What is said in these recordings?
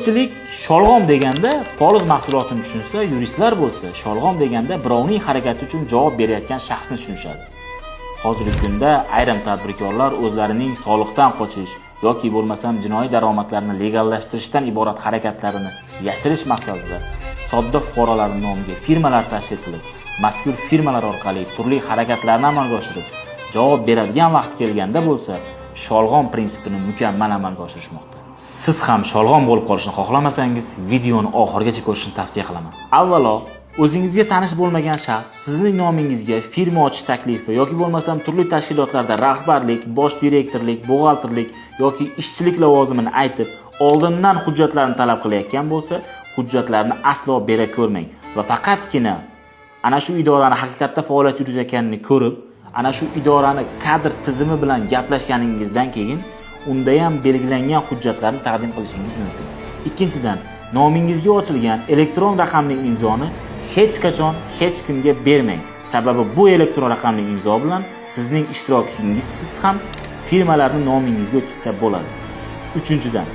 Ko'pchilik sholg'om deganda poliz mahsulotini tushunsa, yuristlar bo'lsa, sholg'om deganda birovning harakati uchun javob berayotgan shaxsni tushunishadi. Hozirgi kunda ayrim tadbirkorlar o'zlarining soliqdan qochish yoki bo'lmasam jinoiy daromadlarni legallashtirishdan iborat harakatlarini yashirish maqsadida sodda fuqarolarning nomiga firmalar tashkil qilib, mazkur firmalar orqali turli harakatlarni amalga oshirib, javob beradigan vaqti kelganda bo'lsa, sholg'om prinsipini mukammal amalga oshirishmoqda. Siz ham sholg'om bo'lib qolishni xohlamasangiz, videoni oxirigacha ko'rishni tavsiya qilaman. Avvalo, o'zingizga tanish bo'lmagan shaxs sizning nomingizga firma ochish taklifi yoki bo'lmasam turli tashkilotlarda rahbarlik, bosh direktorlik, buxgalterlik yoki ishchilik lavozimini aytib, oldindan hujjatlarni talab qilayotgan bo'lsa, hujjatlarni aslo bera ko'rmang va faqatgina ana shu idorani haqiqatda faoliyat yuritayotganini ko'rib, ana shu idorani kadr tizimi bilan gaplashganingizdan keyin unda ham belgilangan hujjatlarni taqdim qilishingiz mumkin. Ikkinchidan, nomingizga ochilgan elektron raqamli imzoni hech qachon hech kimga bermang. Sababi bu elektron raqamli imzo bilan sizning ishtirokingizsiz ham firmalarni nomingizga o'tkazsa bo'ladi. Uchinchidan,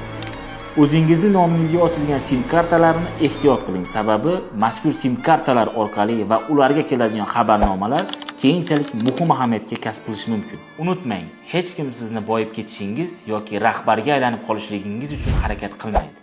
o'zingizni nomingizga ochilgan SIM kartalarni ehtiyot qiling. Sababi mazkur SIM kartalar orqali va ularga keladigan xabarnomalar keyinchalik muhim ahamiyatga kasb qilishi mumkin. Unutmang, hech kim sizni boyib ketishingiz yoki rahbarga aylanib qolishligingiz uchun harakat qilmaydi.